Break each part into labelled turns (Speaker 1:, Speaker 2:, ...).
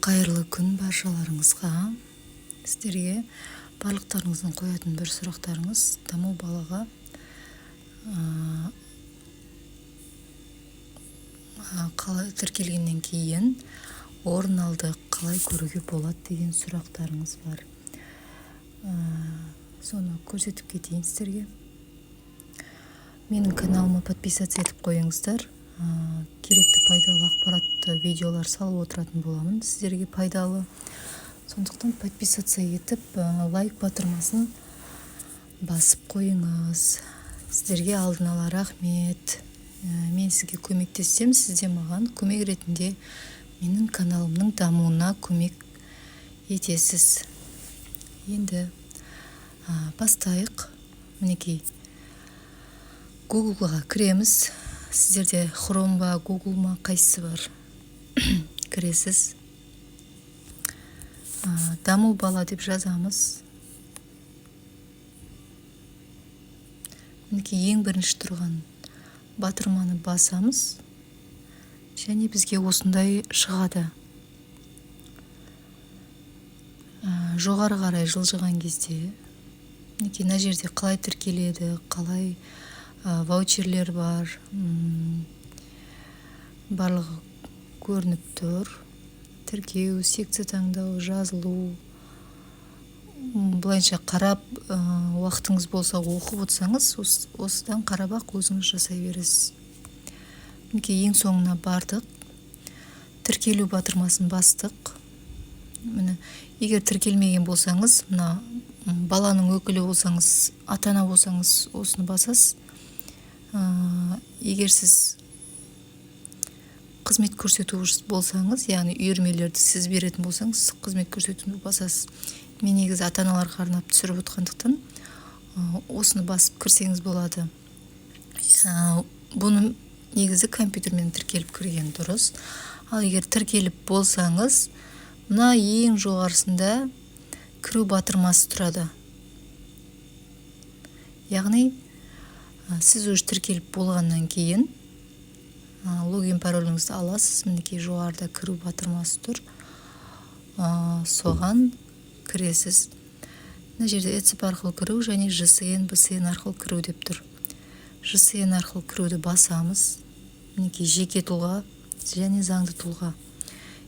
Speaker 1: Қайырлы күн баршаларыңызға. Сіздерге барлықтарыңыздың қоятын бір сұрақтарыңыз: даму балаға қалай тіркелгеннен кейін орын алды, қалай көруге болады деген сұрақтарыңыз бар. Соны көрсетіп кетейін сіздерге. Менің каналыма подписаться етіп қойыңыздар. Керекті, пайдалы ақпаратты видеолар салып отыратын боламын сіздерге пайдалы. Сондықтан подписаться етіп, лайк батырмасын басып қойыңыз. Сіздерге алдын ала рахмет. Мен сізге көмектессем, сіз де маған көмек ретінде менің каналымның дамуына көмек етесіз. Енді бастайық. Мінекей, Гуглға кіреміз. Сіздерде Хром ба, Гугл ма, қайсысы бар, кіресіз. Даму бала деп жазамыз. Мінекей, ең бірінші тұрған батырманы басамыз және бізге осындай шығады. Жоғары қарай жылжыған кезде, мінекей, мына жерде қалай тіркеледі, қалай ваучерлер бар, барлығы көрініп тұр. Тіркеу, секция таңдау, жазылу. Былайынша қарап, уақытыңыз болса, оқып отырсаңыз, осыдан қарап ақ өзіңіз жасай бересіз. Мінекей, ең соңына бардық, тіркелу батырмасын бастық. Міне, егер тіркелмеген болсаңыз, мына баланың өкілі болсаңыз, ата ана болсаңыз, осыны басасыз. Егер сіз қызмет көрсету болсаңыз, яғни үйірмелерді сіз беретін болсаңыз, қызмет көрсетуді басасыз. Мен негізі ата аналарға арнап түсіріп отқандықтан, осыны басып кірсеңіз болады. Бұны негізі компьютермен тіркеліп кірген дұрыс. Ал егер тіркеліп болсаңыз, мына ең жоғарысында кіру батырмасы тұрады. Яғни сіз уже тіркеліп болғаннан кейін логин, пароліңізді аласыз. Мінекей, жоғарыда кіру батырмасы тұр, соған кіресіз. Мына жерде ЭЦП арқылы кіру және ЖСН, БСН арқылы кіру деп тұр. ЖСН арқылы кіруді басамыз. Мінекей, жеке тұлға және заңды тұлға,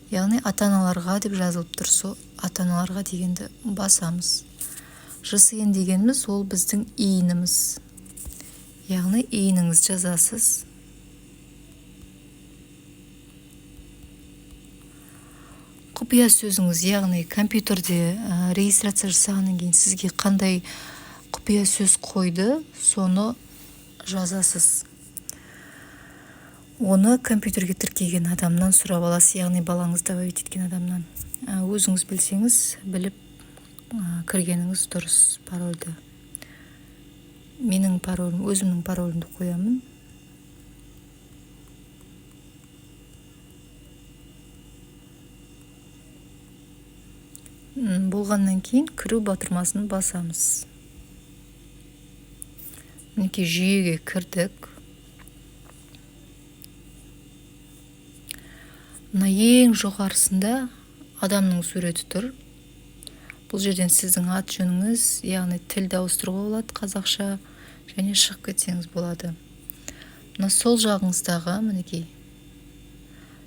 Speaker 1: яғни ата аналарға деп жазылып тұр. Сол ата аналарға дегенді басамыз. ЖСН дегеніміз ол біздің ИИНіміз, яғни ИИНіңізді жазасыз. Құпия сөзіңіз, яғни компьютерде регистрация жасағаннан кейін сізге қандай құпия сөз қойды, соны жазасыз. Оны компьютерге тіркеген адамнан сұрап аласыз, яғни балаңызды добавить еткен адамнан. Өзіңіз білсеңіз, біліп кіргеніңіз дұрыс парольді. Менің паролім, өзімнің паролімді қоямын. Болғаннан кейін кіру батырмасын басамыз. Мінекей, жүйеге кірдік. Мына ең жоғарысында адамның суреті тұр. Бұл жерден сіздің ат жөніңіз, яғни тілді ауыстыруға болады, қазақша, және шығып кетсеңіз болады. Мына сол жағыңыздағы, мінекей,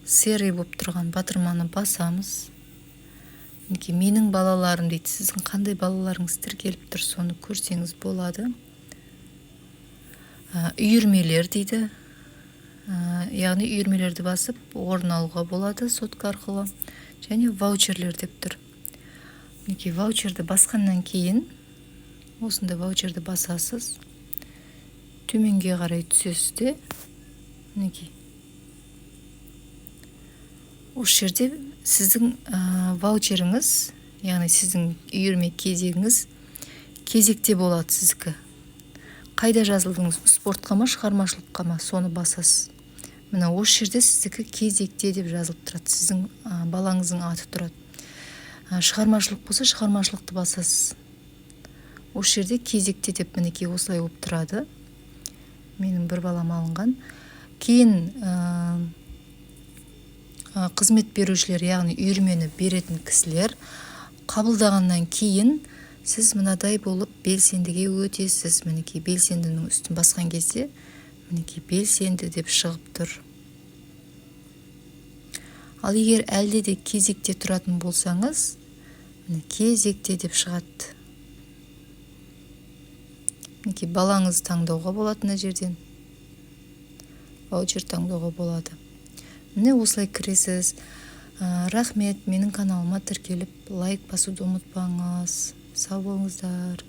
Speaker 1: серый болып тұрған батырманы басамыз. Мінекей, менің балаларым дейді. Сіздің қандай балаларыңыз тіркеліп тұр, соны көрсеңіз болады. Үйірмелер дейді. Яғни үйірмелерді басып орын алуға болады сотка арқылы. Және ваучерлер деп тұр. Мінекей, ваучерді басқаннан кейін осында ваучерді басасыз, төменге қарай түсесіз де, мінекей, осы жерде сіздің ваучеріңіз, яғни сіздің үйірме кезегіңіз кезекте болады. Сіздікі қайда жазылдыңыз, спортқа ма, шығармашылыққа ма, соны басасыз. Міне, осы жерде сіздікі кезекте деп жазылып тұрады, сіздің балаңыздың аты тұрады. Шығармашылық болса, шығармашылықты басасыз. Осы жерде кезекте деп, мінекей, осылай болып тұрады. Менің бір балам алынған. Кейін Қызмет берушілер, яғни үйірмені беретін кісілер қабылдағаннан кейін сіз мынадай болып белсендіге өтесіз. Мінекей, белсендінің үстін басқан кезде, мінекей, белсенді деп шығып тұр. Ал егер әлде де кезекте тұратын болсаңыз, міне, кезекте деп шығады. Мінекей, балаңызды таңдауға болады, мына жерден ваучер таңдауға болады. Міне, осылай кіресіз. Рахмет, менің каналыма тіркеліп, лайк басуды ұмытпаңыз. Сау болыңыздар.